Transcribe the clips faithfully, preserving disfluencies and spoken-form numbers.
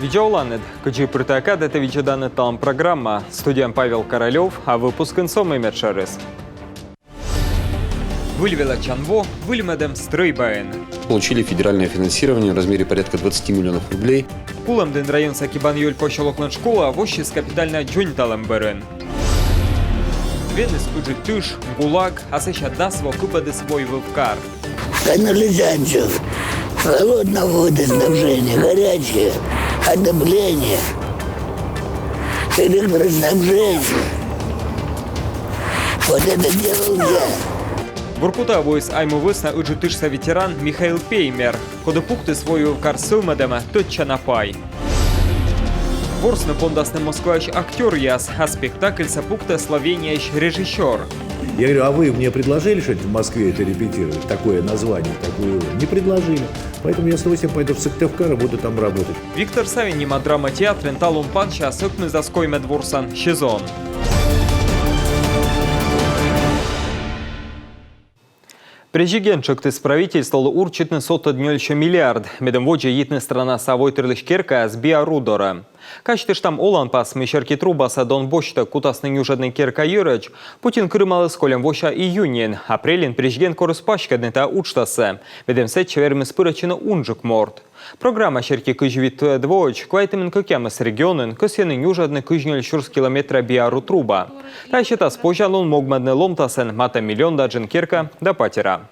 Видза оланныд! Кыдзи пыр тайӧ кадӧ, ті видзӧданныд «Талун» программа. Студияын Павел Королёв, а выпускын со мый медшӧрыс. Выль велӧдчан во, выльмӧдӧм стрӧйбаын. Получили федеральное финансирование в размере порядка двадцати миллионов рублей. Кулӧмдін районса Кебанъёль посёлоклӧн школа воссис капитальнӧй дзоньталӧм бӧрын. Веныс ыджыд тыш, ГУЛАГ, а сэсся дас во кыпӧдіс войвыв кар. Канализация, холодная водоснабжение, горячее отопление, электроснабжение. Вот это делал я. Воркутаӧ воис Айму вӧсна Ыджыд тышса ветеран Михаил Пеймер, коді пуктіс войвыв кар сӧвмӧдӧмӧ тӧдчана пай. Ворсны пондасны Москваысь актёръяс, а спектакльсӧ пуктӧ Словенияысь режиссёр. Я говорю: «А вы мне предложили что-нибудь в Москве это репетировать? Такое название, такую роль?» Не предложили. Поэтому я с удовольствием пойду в Сыктывкар и буду там работать. Виктор Савин нима драма театрын талун пансяс ӧкмысдас коймӧд ворсан сезон. Президент тшӧктіс правительстволы урчитны сотӧд нёльсё миллиард, медым водзӧ йитны странаса войтырлысь керкаяс биару дорӧ. Казьтыштам, оланпас, мый серти трубасӧ Дон босьттӧг кутасны нюжӧдны керка йӧрӧдз, Путин кырымаліс кольӧм вося июньын. Апрельын президент корис паськӧдны тайӧ уджтассӧ, медым сэтчӧ вермис пырӧдчыны унджык морт. Программа серти кызь витӧд воӧдз квайтымын кӧкъямыс регионын кӧсйӧны нюжӧдны кызь нёль сюрс километра биару труба. Тайӧ сетас позянлун могмӧдны ломтасӧн матӧ миллион да джын керка да патера.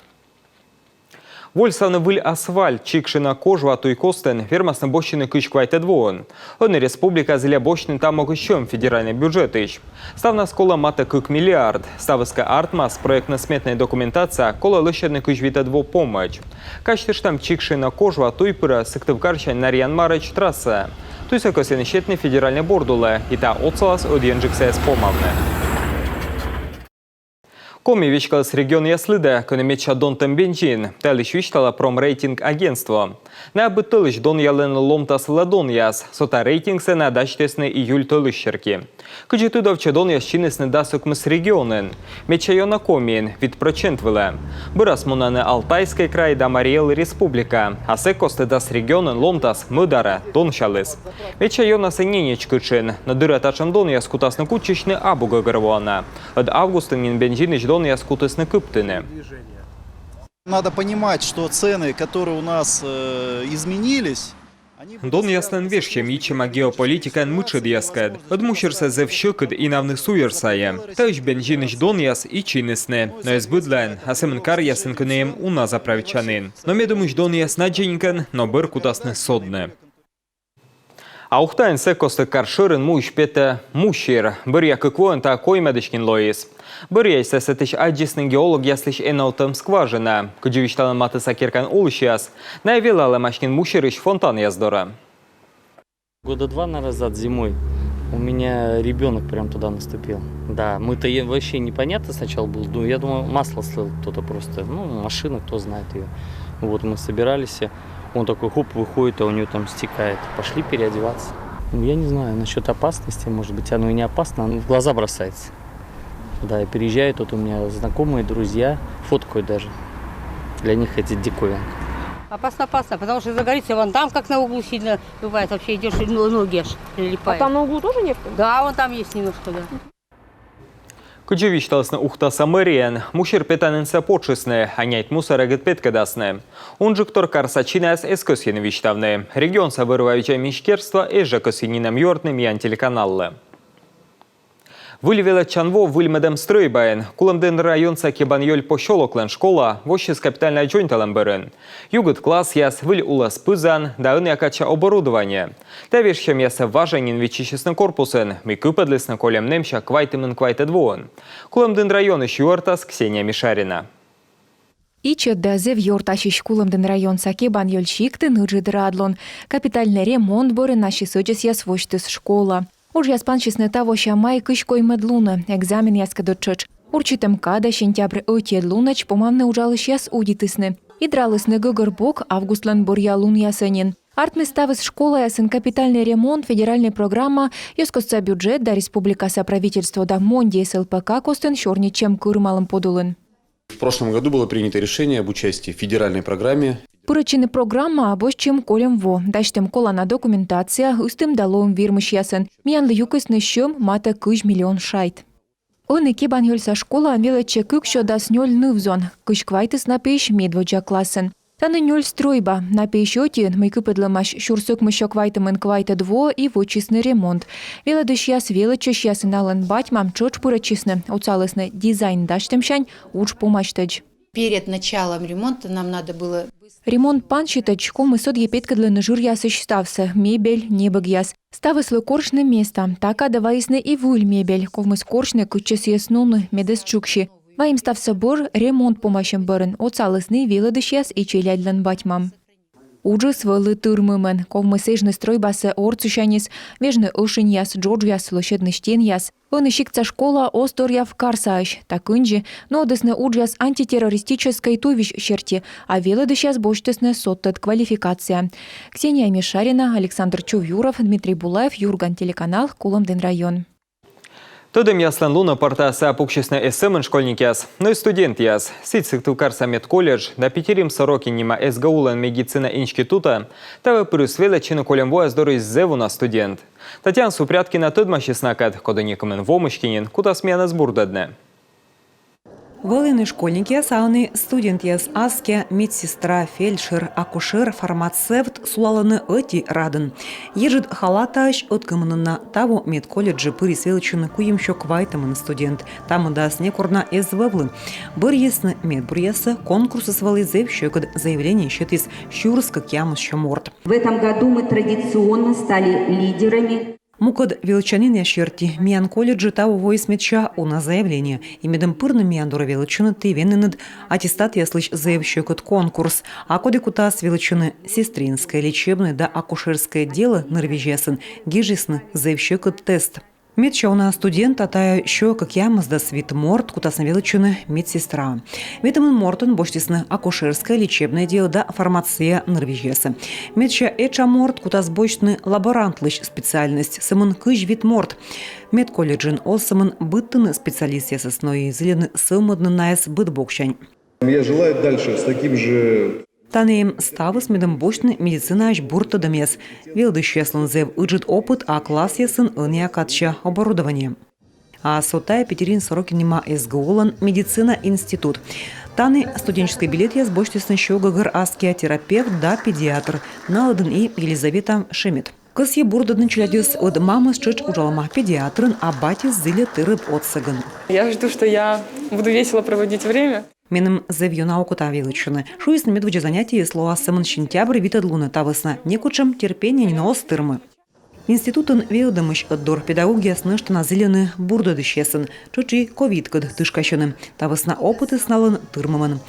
Вольсавны выль асфальт Чикшина — Кожва туй костын вермасны босьтчыны кызь квайтӧд воын. Ӧні республика зільӧ босьтны та могысь сьӧм федеральнӧй бюджетысь. Ставнас колӧ матӧ кык миллиард. Ставыс кӧ артмас, проектно-сметнӧй документация колӧ лӧсьӧдны кызь витӧд во помӧдз. Казьтыштам, Чикшина — Кожва туй пырӧ Сыктывкарсянь Нарьян-Марӧдз трассаӧ. Туйсӧ кӧсйӧны сетны федеральнӧй борд улӧ, и та отсалас ӧдйӧнджыксӧ эз помавны. Коми веськаліс регионъяс лыдӧ, кӧні медся донтӧм бензин. Та йылысь висьталӧ Промрейтинг агентство. Найӧ быд тӧлысь донъялӧны ломтас вылӧ донъяс. Со та рейтингсӧ найӧ дасьтісны июль тӧлысь серти. Кыдзи тыдовтчӧ, донъяс чинісны дас ӧкмыс регионын. Медся ёна Комиын, вит прӧчент вылӧ. Бӧрас мунӧны Алтайскӧй край да Марий Эл Республика. А сэк кості дас регионын ломтас мӧдарӧ донсяліс. Медся ёнасӧ ненеч кытшын, но дыр татшӧм донъяс кутасны кутчысьны абу гӧгӧрвоана. Ӧд августын нин бензинысь донъяс кутісны кыптыны. Надо понимать, что цены, которые у нас, э, изменились, они... Донъяслӧн вежсьӧм йитчӧма геополитикаын мытшӧдъяскӧд. Ӧд мусирсӧ зэв сьӧкыд инавны суйӧр сайӧ. Таысь бензинысь донъяс и чинісны, но эз быдлаын, а сӧмын каръясын, кӧні эм уна заправитчанін. Но медымысь донъяс надзӧникӧн но бӧр кутасны содны. А Ухтаын сэк кості кар шӧрын муысь петӧ мусир. Бӧръя кык воӧн та коймӧдысь нин лоис. Бӧръяысьсӧ сэтысь аддзисны геологъяслысь эновтӧм скважина. Кыдзи висьталӧны матысса керкаын олысьяс, найӧ велалӧмаӧсь нин мусирысь фонтанъяс дорӧ. Года два назад зимой у меня ребёнок прям туда наступил. Да, мы-то е-, вообще непонятно сначала было. Ну, я думаю, масло слил кто-то просто. Ну, машина, кто знает её. Вот, мы собирались. Он такой, хоп, выходит, а у него там стекает. Пошли переодеваться. Ну, я не знаю, насчёт опасности, может быть, оно и не опасно, оно в глаза бросается. Да, и приезжают, вот у меня знакомые, друзья, фоткают даже. Для них это диковинка. Опасно, опасно, потому что загорится вон там, как на углу сильно бывает, вообще идёшь, и но-, ноги аж прилипают. А там на углу тоже нефть? Да, вон там есть немножко, да. Кыдзи висьталісны Ухтаса мэрияын, мусир петанінсӧ потшисны, а няйт мусӧ регыд петкӧдасны. Унджыктор карса чинаяс эз кӧсйыны висьтавны. Регионса вӧр-ва видзӧм министерство эз жӧ кӧсйы нинӧм юӧртны миян телеканаллы. Выль велӧдчан во выльмӧдӧм стрӧйбаын. Кулӧмдін районса Кебанъёль посёлоклӧн школа воссис капитальнӧй дзоньталӧм бӧрын. Югыд классъяс, выль улӧс пызан да ӧнія кадся оборудование. Та вежсьӧмъяссӧ важӧн нин виччысисны корпусын, мый кыпӧдлісны кольӧм нэмся квайтымын квайтӧд воын. Кулӧмдін районысь юӧртас Ксения Мишарина. Ичӧт да зэв ёртасьысь Кулӧмдін районса Кебанъёль сиктын ыджыд радлун. Капитальнӧй ремонт бӧрын ассьыс ӧдзӧсъяс восьтіс школа. Уджъяс пансисны тавося май кызь коймӧд лунӧ, экзаменъяскӧд ӧд тшӧтш. Урчитӧм кадӧ, сентябрь ӧтиӧд лунӧдз, помавны уджалысьяс удитісны. Идралісны гӧгӧрбок августлӧн бӧръя лунъясӧ нин. Артмис ставыс школаясын капитальнӧй ремонт федеральнӧй программа, йӧзкостса бюджет да республикаса правительство да «Мондис» ЛПК костын сёрнитчӧм кырымалӧм подулын. В прошлом году было принято решение об участии в федеральной программе. Пырӧдчыны программаӧ босьтчим кольӧм во. Дасьтім колана документация, ыстім да лоим вермысьясӧн. Миянлы юкисны сьӧм матӧ кызь миллион шайт. Ӧні Кебанъёльса школаын велӧдчӧ кыксё дас нёль ныв-зон, кызь квайтыс на пиысь медводдза классын. Тані нёль стрӧйба. На пиысь ӧтиын, мый кыпӧдлӧмаӧсь сюрс ӧкмыссё квайтымын квайтӧд воӧ, и вӧчисны ремонт. Велӧдысьяс, велӧдчысьяс, налӧн бать-мам тшӧтш пырӧдчисны, отсалісны дизайн дасьтӧмсянь удж помасьтӧдз. Перед началом ремонта нам надо было... Ремонт пансьытӧдз ковмис ӧдйӧ петкӧдлыны жыръясысь ставсӧ: мебель, небӧгъяс. Ставыслы корсьны места. Та кадӧ вайисны и выль мебель. Ковмис корсьны, кытчӧ сійӧс нуны, мед эз тшыксьы. Вайим ставсӧ бӧр, ремонт помасьӧм бӧрын отсалісны велӧдысьяс и челядьлӧн бать-мам. Уджыс вӧлі тырмымӧн. Ковмис эжны стрӧйбасӧ ортсысяньыс, вежны ӧшиньяс, джоджъяс, лӧсьӧдны стенъяс. Ӧні сиктса школа оз торъяв карсаӧсь. Та кындзи нуӧдісны уджъяс антитеррористическӧй туйвизь серти, а велӧдысьяс босьтісны содтӧд квалификация. Ксения Мишарина, Александр Чувьюров, Дмитрий Булаев, «Юрган» телеканал, Кулӧмдін район. Тӧдӧмъяслӧн лунӧ пӧртасӧ пуксисны эз сӧмын школьникъяс, но и студентъяс. Сідз, Сыктывкарса медколледж да Питирим Сорокин нима СГУ-лӧн медицина институтӧ таво пырис велӧдчыны кольӧм вояс дорысь зэв уна студент. Татьяна Супряткина тӧдмасис накӧд, коді некымын во мысти нин кутас миянӧс бурдӧдны. Вӧліны школьникъяс, а ӧні студентъяс. Аскиа медсестра, фельдшер, акушер, фармацевт сулалӧны ӧти радын. Еджыд халатаӧсь ӧткымынын на. Таво медколледжӧ пырис велӧдчыны куимсё квайтымын студент. Та мӧдас некор на эз вӧвлы. Бӧрйисны медбуръясӧ. Конкурсыс вӧлі зэв сьӧкыд. Заявление сетіс сюрс кӧкъямыссё морт. В этом году мы традиционно стали лидерами. Мукӧд велӧдчанінъяс серти, миян колледжӧ таво воис медся уна заявление. И медым пырны миян дорӧ велӧдчыны, ті венінныд, аттестатъяслысь зэв сьӧкыд конкурс. А коді кутас велӧдчыны сестринскӧй, лечебнӧй да акушерскӧй делӧ нырвизьясын, гижисны зэв сьӧкыд тест. Медся уна студент, а тайӧ сё кӧкъямысдас вит морт, кутасны велӧдчыны медсестраӧ. Ветымын мортӧн босьтісны акушерскӧй, лечебнӧй делӧ да фармация нырвизьясӧ. Медся этша морт кутас босьтны лаборантлысь специальность. Сӧмын кызь вит морт. Медколледжын оз сӧмын быдтыны специалистъясӧс, но и зільӧны сӧвмӧдны найӧс быд боксянь. Я желаю дальше с таким же... Тані эм ставыс, медым босьтны медицинаысь бур тӧдӧмъяс. Велӧдысьяслӧн зэв ыджыд опыт, а классъясын ӧнія кадся оборудование. А со тайӧ Питирин Сорокин нима СГУ-лӧн медицина институт. Тані студенческӧй билетъяс босьтісны сё гӧгӧр аскиа терапевт да педиатр. На лыдын и Елизавета Шемет. Кӧсйи бурдӧдны челядьӧс, ӧд мамыс тшӧтш уджалӧма педиатрын, а батьыс зільӧ тэрыб отсӧгын. Я жду, что я буду весело проводить время. Меным зэв ёна окота велӧдчыны. Шуисны, медводдза занятиеыс лоас сӧмын сентябрь витӧд лунӧ. Та вӧсна некутшӧм терпение нин оз тырмы. Институтын велӧдӧмысь ӧтдор педагогъяс нӧшта на зільӧны бурдӧдысьясӧн, тшӧтш и ковидкӧд тышкасьӧны. Та вӧсна опытыс налӧн тырмымӧн.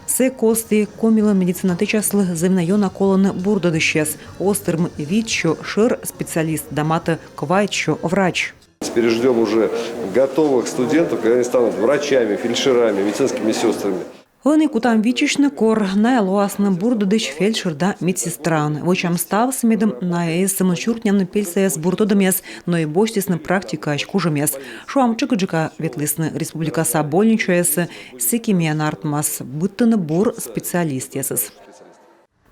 Сы кості Комилӧн медицина тэчаслы зэв на ёна колӧны бурдӧдысьяс. Оз тырмы вит сё шӧр специалист да матӧ квайт сё врач. Теперь ждём уже готовых студентов, когда они станут врачами, фельдшерами, медицинскими сестрами. Ӧні кутам виччысьны, кор найӧ лоасны бурдӧдысь, фельдшер да медсестраӧн. Вӧчам ставсӧ, медым найӧ эз сӧмын сюркнявны пельсаяс бур тӧдӧмъяс, но и босьтісны практикаысь кужӧмъяс. Шуам, тшӧкыдджыка ветлісны республикаса больничаясӧ, сэки миян артмас быдтыны бур специалистъясӧс.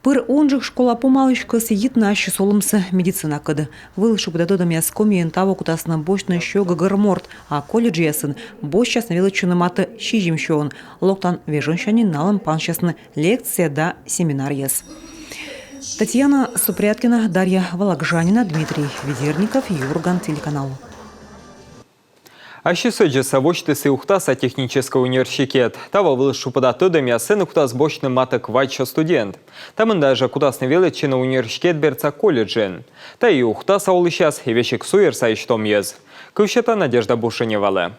Пыр унджык школа помалысь кӧсйи йитны ассьыс олӧмсӧ медицинакӧд. Выль шупӧда тӧдӧмъяс Комиын таво кутасны босьтны сё гӧгӧр морт, а колледжъясын босьтчасны велӧдчыны матӧ сизимсёӧн. Локтан вежонсянь налӧн пансясны лекция да семинаръяс. Татьяна Супряткина, Дарья Вологжанина, Дмитрий Ведерников, «Юрган» телеканал. Ассьыс ӧдзӧсӧ восьтіс и Ухтаса техническӧй университет. Таво выль шупӧда тӧдӧмъяс сэні кутас босьтны матӧ квайтсё студент. Та мында жӧ кутасны велӧдчыны университет бердса колледжын. Тайӧ и Ухтаса олысьяс, и весиг суйӧрсайысь том йӧз. Кыв сета Надежда Бушеневалы.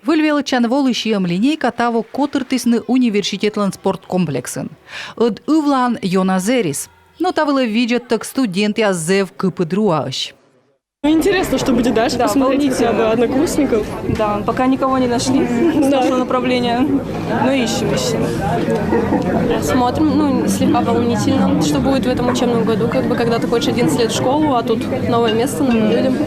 Выль велӧдчан волысь йӧм линейка таво котыртісны университетлӧн спорткомплексын. Ӧд ывлаын ёна зэрис. Но та вылӧ видзӧдтӧг студентъяс зэв кыпыд руаӧсь. Интересно, что будет дальше, да, посмотреть хотя бы волнительно. Однокурсников. Да, пока никого не нашли с нашего направления. Но ищем, ищем. Смотрим, ну, слегка волнительно, что будет в этом учебном году, как бы, когда ты хочешь одиннадцать лет в школу, а тут новое место, новые люди.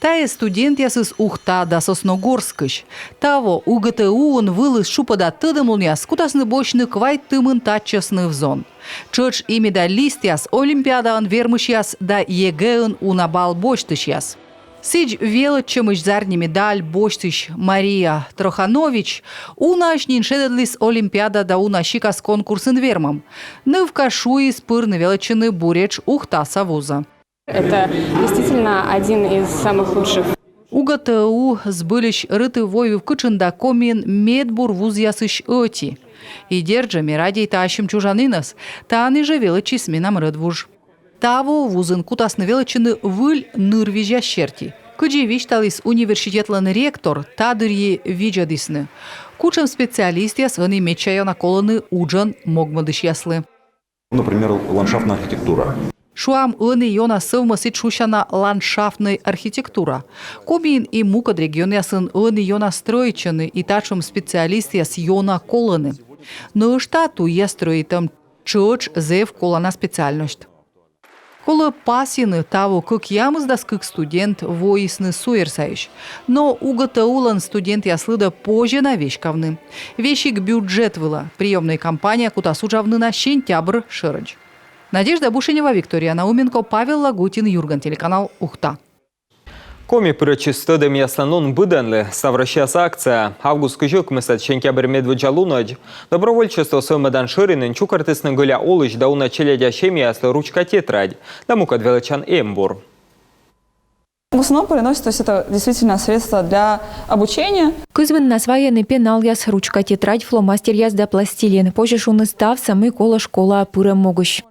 Тайӧ студентъясыс Ухта да Сосногорскысь. Таво УГТУ-ын вылыс шупӧда тӧдӧмлунъяс кутасны босьтны квайт тымын татчӧс ныв-зон. Тшӧтш и медалистъяс, олимпиадаын вермысьяс да ЕГЭ-ын уна балл босьтысьяс. Сідз, велӧдчӧмысь зарни медаль босьтысь Мария Троханович унаысь нин шедӧдліс олимпиада да уна сикас конкурсын вермӧм. Нывка шуис пырны велӧдчыны буретш Ухтаса вузӧ. Это действительно один из самых лучших. УГТУ збыльысь рытыв-войвыв кытшын да Комиын медбур вузъясысь ӧти. И дерт жӧ, ме радейта ассьым чужанінӧс, тані жӧ велӧдчис менам рӧдвуж. Таво вузын кутасны велӧдчыны выль нырвизя серти. Кыдзи висьталіс университетлӧн ректор, та дырйи видзӧдісны, кутшӧм специалистъяс ӧні медся ёна колӧны уджӧн могмӧдысьяслы. Например, ландшафтная архитектура. Шуам, ӧні ёна сӧвмӧ сідз шусяна ландшафтнӧй архитектура. Комиын и мукӧд регионъясын ӧні ёна стрӧитчӧны, и татшӧм специалистъяс ёна колӧны. Нӧшта туйя стрӧитӧм тшӧтш зэв колана специальность. Колӧ пасйыны, таво кӧкъямысдас кык студент воисны суйӧрсайысь. Но УГТУ-лӧн студентъяс лыдӧ позьӧ на веськавны. Весиг бюджет вылӧ. Приёмнӧй кампания кутас уджавны на сентябрь шӧрӧдз. Надежда Бушенева, Виктория Науменко, Павел Лагутин, «Юрган» телеканал, Ухта. Коми пырӧдчис тӧдӧмъяслӧн лун быдӧнлы. Ставроссияса акция. Август кызь ӧкмысӧд сентябрь медводдза лунӧдз добровольчество сӧвмӧдан шӧринын чукӧртісны Гӧля олысь да уна челядя семьяяслы ручка тетрадь да мукӧд велӧдчан эмбур. В основном приносит, то есть это действительно средство для обучения. Кызвыннас вайӧны пеналъяс ручка тетрадь, фломастеръяс да пластилин. Позьӧ шуны ставсӧ, мый колӧ школаӧ пырӧм могысь.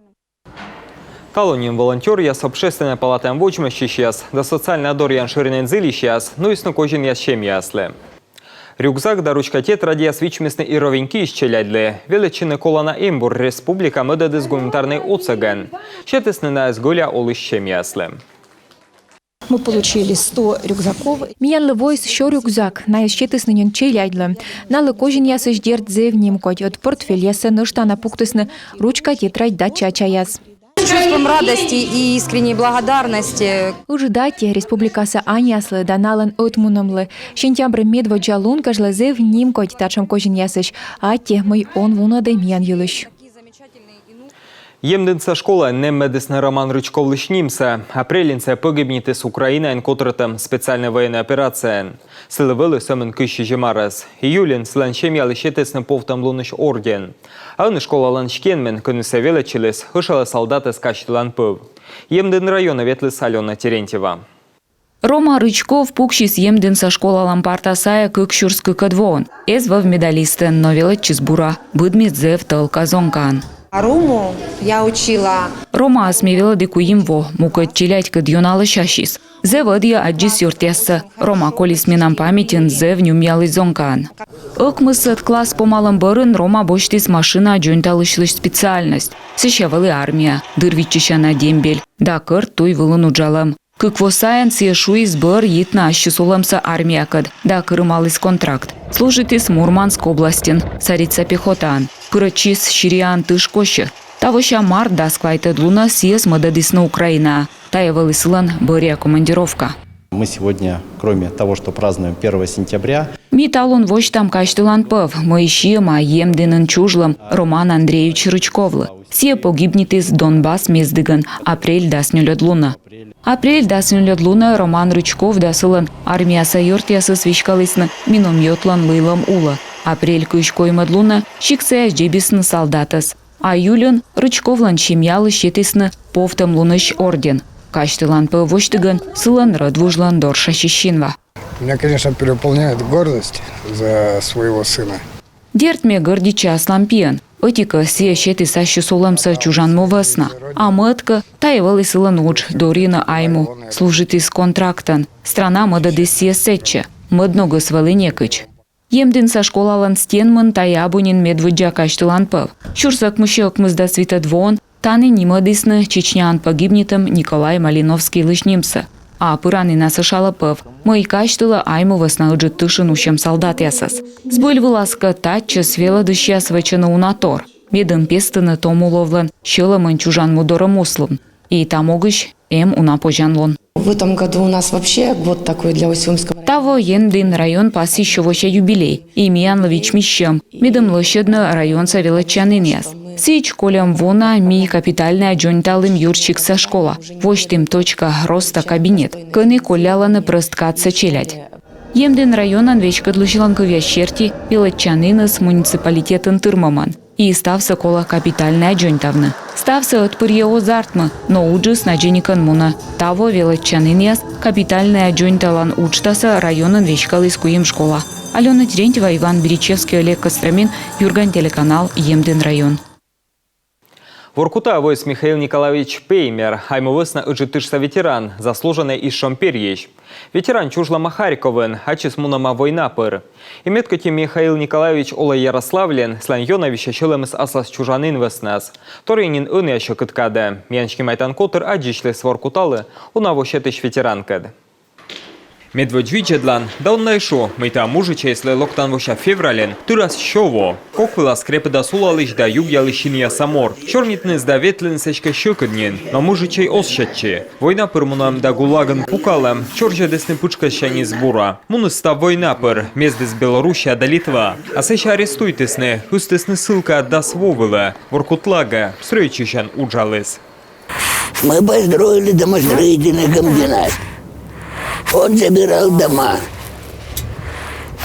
Талун нин волонтёръяс, Общественнӧй палатаын водзмӧстчысьяс да социальнӧй доръян шӧринын зільысьяс нуисны козинъяс семьяяслы. Рюкзак да ручка тетрадьяс вичмисны и Ровенькиысь челядьлы. Велӧдчыны колана эмбур республика мӧдӧдіс гуманитарнӧй отсӧгӧн. Сетісны найӧс Гӧля олысь семьяяслы. Мы получили сто рюкзаков. Миянлы воис сё рюкзак, найӧс сетісны нин челядьлы. Налы козинъясысь, дерт, зэв нимкодь, ӧд портфельясӧ нӧшта на пуктісны ручка, тетрадь да чачаяс. С чувством радости и искренней благодарности. Ыджыд аттьӧ республикаса аньяслы да налӧн ӧтмунӧмлы. Сентябрь медводдза лун кежлӧ зэв нимкодь татшӧм козинъясысь. Аттьӧ, мый он вунӧдӧй миян йылысь. Емдінса школаын нэммӧдісны Роман Рычковлысь нимсӧ. Апрельын сійӧ погибнитіс Украинаын котыртӧм специальнӧй военнӧй операцияын. Сылы вӧлі сӧмын кызь сизим арӧс. Июльын сылӧн семьялы сетісны Повтӧмлунысь орден. А ӧні школалӧн стенмын, кӧні сійӧ велӧдчыліс, ӧшалӧ салдатӧс казьтылан пӧв. Емдін районӧ ветліс Алёна Терентьева. Рома Рычков пуксис Емдінса школалӧн парта сайӧ кык сюрс кыкӧд воын. Эз вӧв медалистӧн, но велӧдчис бура, быдмис зэв тӧлка зонкаӧн. А Рому я учила. Ромаӧс ме велӧді куим во, мукӧд челядькӧд ёналӧсь ассьыс. Зэв ӧдйӧ аддзис ёртъяссӧ. Рома колис менам паметьын зэв нюмъялысь зонкаӧн. Ӧкмысӧд класс помалӧм бӧрын Рома босьтіс машина дзоньталысьлысь специальность. Сэсся вӧлі армия, дыр виччысяна дембель да кӧрт туй вылын уджалӧм. Кык во сайын сійӧ шуис бӧр йитны ассьыс олӧмсӧ армиякӧд да кырымаліс контракт. Служитіс Мурманск областьын, Сарица пехотаын. Пырӧдчис Сирияын тыш косьӧ. Тавося март дас квайтӧд лунӧ сійӧс мӧдӧдісны Украинаӧ. Тайӧ вӧлі сылӧн бӧръя командировка. Мы сегодня, кроме того, что празднуем первого сентября, Ми талун восьтам казьтылан пӧв, мый сиӧма Емдінын чужлӧм Роман Андреевич Рычковлы. Сійӧ погибнитіс Донбасс мездігӧн апрель дас нёльӧд лунӧ. Апрель дас нёльӧд лунӧ Роман Рычков да сылӧн армияса ёртъясыс веськалісны миномётлӧн лыйлӧм улӧ. Апрель кызь коймӧд лунӧ сиктсаяс дзебисны салдатӧс. А июльын Рычковлӧн семьялы сетісны Повтӧмлунысь орден. Казьтылан пӧв восьтігӧн сылӧн рӧдвужлӧн доршасьысь синва. Меня, конечно, переполняет гордость за своего сына. Дерт, ме гордитча аслам пиӧн. Ӧти-кӧ, сійӧ сетіс ассьыс олӧмсӧ чужан му вӧсна. А мӧд-кӧ, тайӧ вӧлі сылӧн удж, дорйыны айму. Служитіс контрактӧн. Страна мӧдӧдіс сійӧс сэтчӧ. Мӧд ногыс вӧлі некыдз. Емдінса школалӧн стенмын тайӧ абу нин медводдза казьтылан пӧв. Сюрс ӧкмыссё ӧкмысдас витӧд воын тані нимӧдісны Чечняын погибнитӧм Николай Малиновскийлысь нимсӧ. А пыранінас ӧшалӧ пӧв, мый казьтылӧ айму вӧсна ыджыд тышын усьӧм салдатъясӧс. Збыль вылас-кӧ, татчӧс велӧдысьяс вӧчӧны уна тор, медым пестыны том уловлӧн сьӧлӧмын чужан му дорӧ муслун. И та могысь эм уна позянлун. В этом году у нас вообще год такой для Усть-Цойского района. Таво Емдін район пасйис сё вося юбилей, и миянлы вичмис сьӧм, медым лӧсьӧдны районса велӧдчанінъяс. Сідз, кольӧм вона ми капитальнӧя дзоньталім юрсиктса школа, восьтім «Точка роста» кабинет, кӧні коллялӧны прӧст кадсӧ челядь. Емдін районӧн веськӧдлысьлӧн кывъяс серти, велӧдчаніныс муниципалитетын тырмымӧн. И ставсӧ колӧ капитальнӧя дзоньтавны. Ставсӧ ӧтпырйӧ оз артмы, но уджыс надзӧникӧн мунӧ. Таво велӧдчанінъяс капитальнӧя дзоньталан уджтасӧ районын веськаліс куим школа. Алёна Терентьева, Иван Беричевский, Олег Костромин, «Юрган» телеканал, Емдін район. Воркутаӧ воис Михаил Николаевич Пеймер, Айму вӧсна Ыджыд тышса ветеран, заслуженнӧй изшом перйысь. Ветеран чужлӧма Харьковын, ачыс мунӧма война пыр. И мед кӧть и Михаил Николаевич олӧ Ярославльын, сылӧн ёна висьӧ сьӧлӧмыс аслас чужанін вӧснас. Торйӧн нин ӧнія сьӧкыд кадӧ. Миян снимайтан котыр аддзысьліс Воркуталы уна во сетысь ветеранкӧд. Медводз видзӧдлан, да он на и шу, мый та мужичӧйыслы локтан вося февральын тырас сё во. Кок вылас крепыда сулалысь да югъялысь синъяса морт. Сёрнитныс да ветлыныс эськӧ сьӧкыд нин, но мужичӧй оз сетчы. Война пыр мунӧм да ГУЛАГ-ын пукалӧм чорзьӧдісны пытшкӧссяньыс бура. Муніс став война пыр, мездіс Белоруссия да Литва. А сэсся арестуйтісны, ыстісны ссылкаӧ дас во вылӧ, Воркуталагӧ, стрӧитчысьӧн уджаліс. Мы построили домостроительный комбинат. Он собирал дома.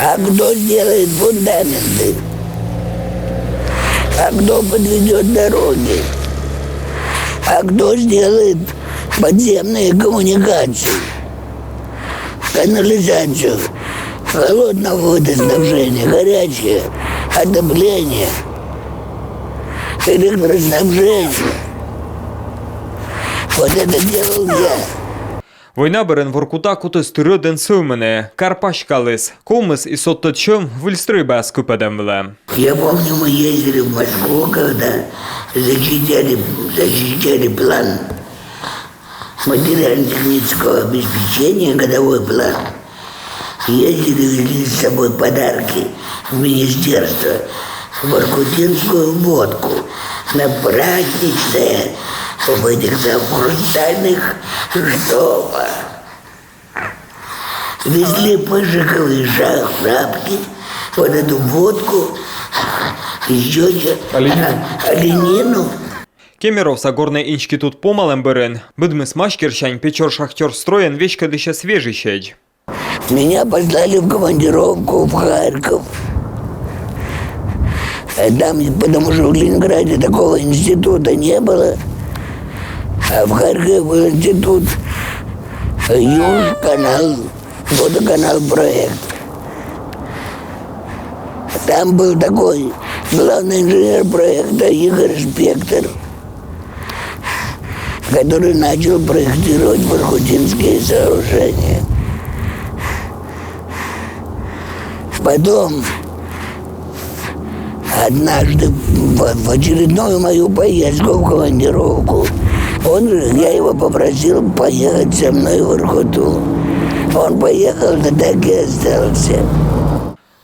А кто сделает фундаменты? А кто подведет дороги? А кто сделает подземные коммуникации? Канализацию, холодного водоснабжения, горячее отопление, электроснабжение. Вот это делал я. Война бӧрын Воркута кутіс тыр ӧдӧн сӧвмыны, кар паськаліс. Ковмис и содтӧд сьӧм выль стрӧйбаяс кыпӧдӧм вылӧ. Я помню, мы ездили в Москву, когда защищали, защищали план материально-технического обеспечения, годовой план. Ездили, везли с собой подарки в министерство. Воркутинскую водку на праздничное в этих самых хрустальных штопорах. Везли пыжиковые шапки, вот эту водку, еще оленину. Кемеровса горнӧй институт помалӧм бӧрын быдмис мастерсянь Печор-Шахтёрстройӧн веськӧдлысьӧс вежысьӧдз. Меня послали в командировку в Харьков. Э, там, потому что в Ленинграде такого института не было. А в Харькове был институт, э, Южканал, водоканал проект. Там был такой главный инженер проекта Игорь Спектор, который начал проектировать воркутинские сооружения. Потом, однажды, в, в очередную мою поездку в командировку, он, я его попросил поехать со мной в Воркуту. Он поехал, да так и остался.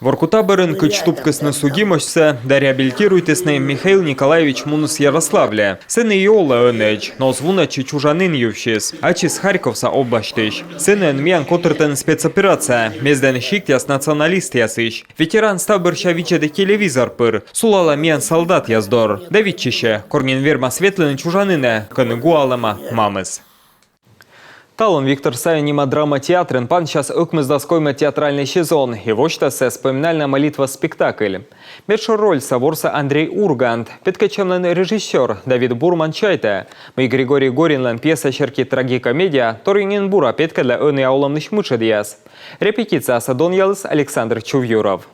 Воркута бӧрын, кыдз тупкисны судимостьсӧ да реабилитируйтісны, Михаил Николаевич муніс Ярославльӧ. Сэні и олӧ ӧнӧдз, но оз вунӧдчы чужанін йывсьыс. Ачыс Харьковса обласьтысь. Сэні миян котыртӧны спецоперация, мездӧны сиктъяс националистъясысь. Ветеран став бӧрся видзӧдӧ телевизор пыр, сулалӧ миян солдатъяс дор да виччысьӧ, кор нин вермас ветлыны чужанінӧ, кӧні гуалӧма мамыс. Талун Виктор Савин нима драма театрын пансяс ӧкмысдас коймӧд театральнӧй сезон, и восьтас сійӧс «Поминальная молитва» спектакль. Медшӧр рольсӧ ворсӧ Андрей Ургант, петкӧдчӧмлӧн режиссёр Давид Бурман чайтӧ, мый Григорий Горинлӧн пьеса серти трагикомедия торйӧн нин бура петкӧдлӧ ӧнія олӧмлысь мытшӧдъяс. Репетициясӧ донъяліс Александр Чувьюров.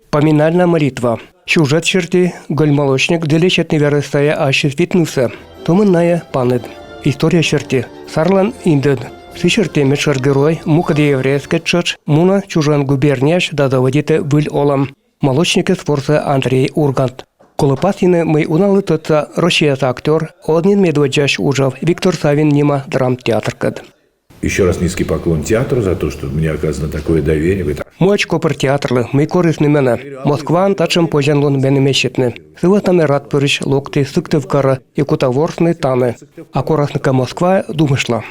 «Поминальная молитва». Сюжет серти гӧль молочник дыльӧ сетны верӧс сайӧ ассьыс витнысӧ. Томын найӧ паныд. История серти сарлӧн индӧд. Сы серти медшӧр герой мукӧд еврейӧскӧд тшӧтш мунӧ чужан губернияысь да заводитӧ выль олӧм. Молочникӧс ворсӧ Андрей Ургант. Колӧ пасйыны, мый уналы тӧдса Россияса актёр, ӧні медводдзаысь уджав Виктор Савин нима драмтеатркӧд. Еще раз низкий поклон театру за то, что мне оказано такое доверие. Муӧдз копыр театрлы, мый корисны менӧ. Москваын татшӧм позянлун меным эситны. Сы вӧсна ме рад пырысь локті Сыктывкарӧ и кута ворсны тані. А корасны кӧ Москваӧ, думыштлі.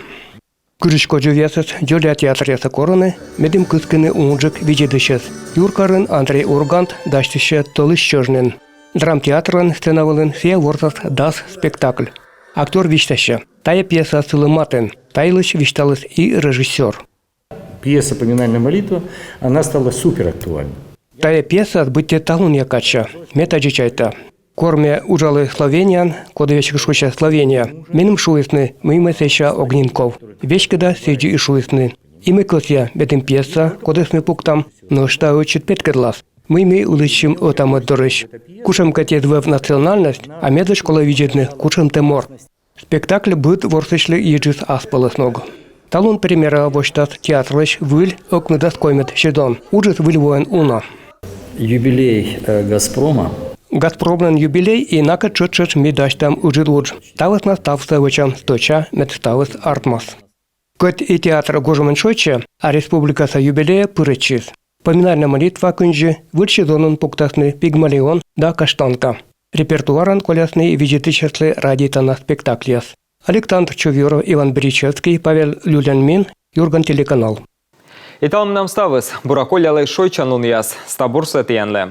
Кырысь кодзувъясыс дзоля театръясӧ корӧны, медым кыскыны унджык видзӧдысьӧс. Юркарын Андрей Ургант дасьтысьӧ «Тӧлысь чӧж» нин. Драмтеатрлӧн сцена вылын сійӧ ворсас дас спектакль. Актёр висьтасьӧ: тайӧ пьеса сылы матын, та йылысь висьталіс и режиссёр. Пьеса «Поминальная молитва», она стала суперактуальной. Тайӧ пьесаыс быттьӧ талунъя кадся, ме тадзи чайта. Кор ме уджалі Словенияын, коді весиг шусьӧ Словения, меным шуисны, мый ме сэсся ог нин ков. Веськыда сідзи и шуисны. И ме кӧсъя, медым пьеса, кодӧс ме пуктам, нӧшта ӧтчыд петкӧдлас, мый ми улысьлім ӧта-мӧд дорысь. Кутшӧмкӧ тіян вӧв национальность, а медводз колӧ видзӧдны, кутшӧм тэ морт. Спектакль быд ворсысьлы йиджис ас пӧлӧс ног. Талун премьераӧ восьтас театрлысь выль, ӧкмысдас коймӧд сезон. Уджыс выль воӧн уна. Юбилей э, «Газпрома». «Газпромлӧн» юбилей, и накӧд тшӧтш-тшӧтш ми дасьтам ыджыд удж. Та вӧсна ставсӧ вӧчам стӧча, мед ставыс артмас. Кӧть и театр гожӧмӧн шойччӧ, а республикаса юбилейӧ пырӧдчис. «Поминальная молитва» кындзи выль сезонын пуктасны «Пигмалион» да «Каштанка». Репертуарын колясны видзӧдысьяслы радейтана спектакльяс. Александр Чувьюров, Иван Беричевский, Павел Люлянмин, «Юрган» телеканал. И талун менам ставыс. Бура коллялӧй шойччан лунъяс. Став бурсӧ тіянлы.